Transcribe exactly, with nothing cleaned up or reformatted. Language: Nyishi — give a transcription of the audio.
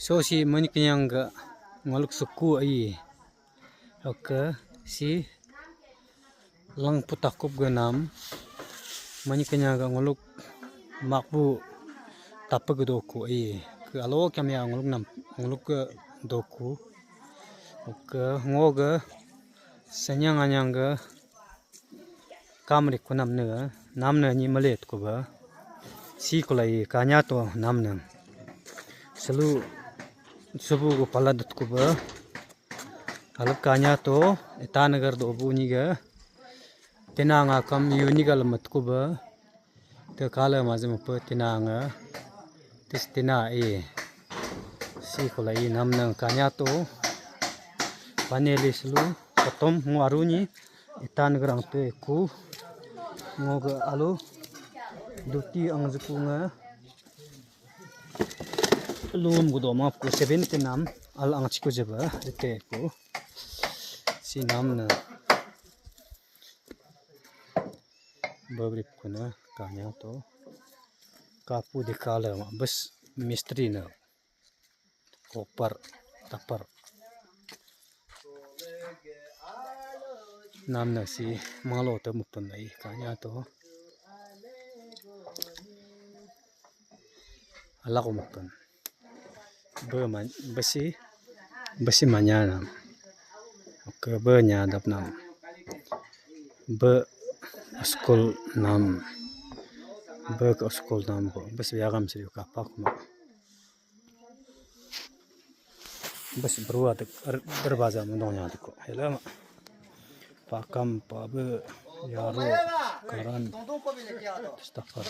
So si mani kenyang ga ngoluk suku ai. Oke, si lang putakup ga nam mani kenyang ga ngoluk makbu tapa ga doku ai. Ke alo kami ya ngoluk nam ngoluk ga doku. Oke, ngo ga senyang anyang ga kamri ku namne, namne ni malet ku ba. Si kulai kanya to namne. Selu subu ku paladut ku ba. Alap kanya to eta nagar do bu ni ga. Tena nga kam yu ni ga lamat ku ba. Te kala maje mupe tina nga. Tis tina e. Si kula i nam nang kanya to. Paneli selu katom ngo aruni. Itan gerang te ku. Ngo ga alu. Duti ang juku nga. Lum gudo ma ku seven te nam. Al ang chiku jeba. Te ku. Si nam na. Babrip kuna kanya to. Kapu de kala ma bas mistri na. Kopar, tapar. Nam na si malo te mupun ai kanya to. Alak mupun. Be man, besi, besi manya nam. Oke, be nyadap nam. Be school nam. Be ke school nam ko. Bes biagam seri kapak ma. Bes berua tek, er, derbaza mendong nya tek ko. Hello ma. Pakam, pa be, yaro, karan. Stafar.